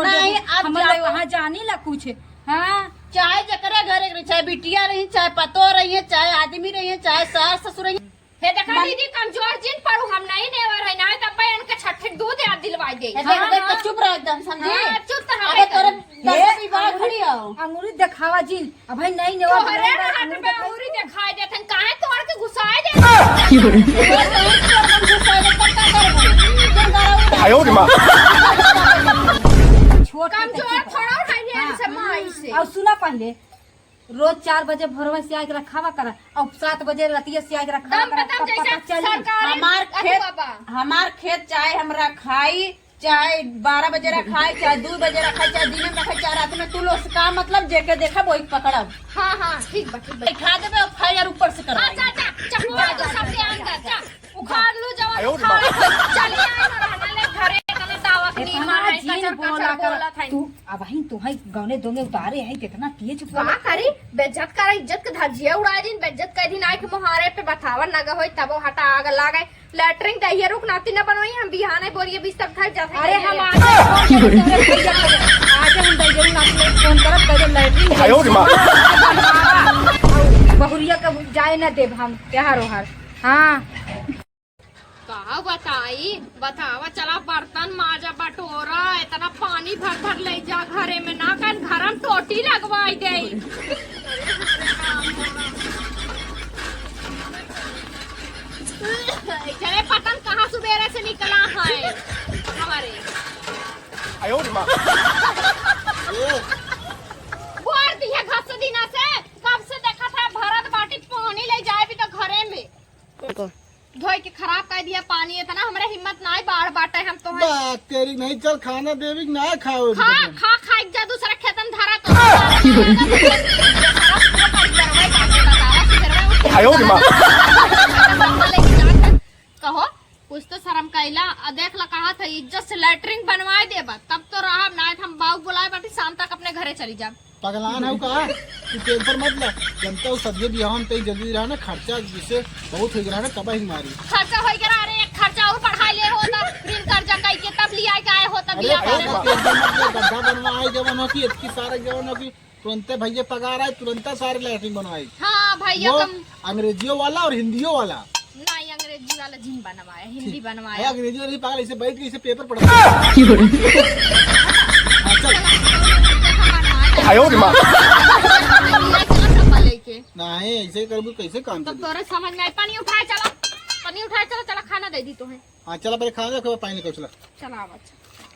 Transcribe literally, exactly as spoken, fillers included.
नहीं, अब हमर जाओ। कहाँ जानी ला कुछ। हाँ, चाहे जेकरे घरे के रही, चाहे बिटिया रही, चाहे पतोह रही है, चाहे आदमी रही है, चाहे सास ससुर रही है। हे देखा दीदी, कमजोर जिन पड़ू, हम नहीं नेवर है, नहीं तब इनके छठे दूध याद दिलवाई दे। हे देख, हाँ, देख, हाँ। चुप रहो एकदम, समझी? हाँ, चुप तो हम अबे तोरे ए, दस रुपये बड़ा खड़ी हो। अंगूरी देखावा जिन, अब भाई नहीं नेवर तोहरे ना हाथ में अंगूरी देखाई देत हन, काहे तोड़ के घुसाए दे? आयो रे माँ। छोट कमजोर थोड़ा उठाई है हाँ। इनसे माई से। और सुना पहले, रोज चार बजे भोरवा से आके रखावा करा, और सात बजे रतिया से आके रखावा दम करा, बदम तब जैसे पता चली। सरकारी हमार अरे खेत, बाबा। हमार खेत चाहे हम रखाई, चाहे बारह बजे रखाई, चाहे दो बजे रखाई, चाहे दिन में रखाई, चाहे रात में, तू लोग से का मतलब, जेके देखब वही पकड़ब। हाँ, हाँ, ठीक बा, ठीक बा। खा देबे और फायर ऊपर से हाँ, करवाई। जा, जा, चपुआ तो सब ध्यान कर, जा। उखाड़ लू जवन आयो रे उखाड़, माँ। चली आई ना रहना ले घरे, इतने दावा के नीमन इतना है, जिन कचर कचर बोला कर। बोलत है। तू अब ही तो है गौने दोंगे उतारे है, कितना तेज का बोला। करी, बेइज्जत कर, इज्जत के धज्जिया उड़ा दिन, बेइज्जत कर दिन आए के मोहारे पे बतावन लगा होई, तब वो हटा आग लागे। लैट्रिन दहिया रुक नाती न बनवाई, हम बिहाने बोरिए बिस्तर घर जाते अरे हैं। हम आगे फोन करब तोरे भैया के। आगे हम दहिया रुक नाती फोन करब, कह दे लैट्रिन आयो रे माँ। बहुरिया के जाए न देब हम, त्योहार ओहार। हाँ। का बताई, बतावा, चला बर्तन माजा बटोरा, इतना पानी भर भर ले जा घरे में, ना कन घर में टोटी लगवाई दे। चले पतन कहाँ सुबेरे से निकला है हमारे। आयो रे माँ। बोर दिया घस दिना से, कब से देखा था भरत बाटी पानी ले जाए भी तो घरे में। धोई के खराब कर दिया पानी, इतना हमरा हिम्मत नाई, बाढ़ बाटे हम तो हैं। बात तेरी नहीं, चल खाना देवी कि ना खाओ खा, अभी तक। खा, खा, एक जा दूसरा खेतन धरा तो। आयो रे माँ। कहो, कुछ तो शर्म कैला, आ देख ला कहा था इज्जत से लैट्रिन बनवाए देबा, तब तो रहब, नाई हम बाऊ बुलाए बाटी, शाम तक अपने घरे चली जाब। पगलान हौ का? तू टेंशन मत ले। जनता उ सदिये बियाह में तई जल्दी रहा ना, खर्चा जिसे बहुत हो गया ना, तबाही मारी। खर्चा हो गया रे, एक खर्चा और बढ़ा ले हो तो ऋण कर्जा कई के तब लिया के आए हो तब अरे बियाह करे हो। टेंशन मत ले, गड्ढा बनवा आई जवन हो कि इतकी सारा जवन हो कि तुरंते भैया पगार आए, तुरंते सारे लैट्रिन बनवाई। हाँ भैया वो कम अंग्रेजियों वाला और हिंदियों वाला। नहीं, अंग्रेजी वाला जिन बनवाया, हिंदी ठीक। बनवाया। अरे, अंग्रेजी वाली पागल, इसे बैठ के इसे पेपर पढ़ा। हाँ, चल। आयो रे माँ। नहीं, ऐसे करबू, कैसे काम तब चली? तोरे समझ में आए, पानी उठाए चला, पानी उठाए चला, चला खाना दे दी तुम्हें। हाँ, चला पहले खाना दे, फिर पानी निकाल, चला। चला, आवा, चला।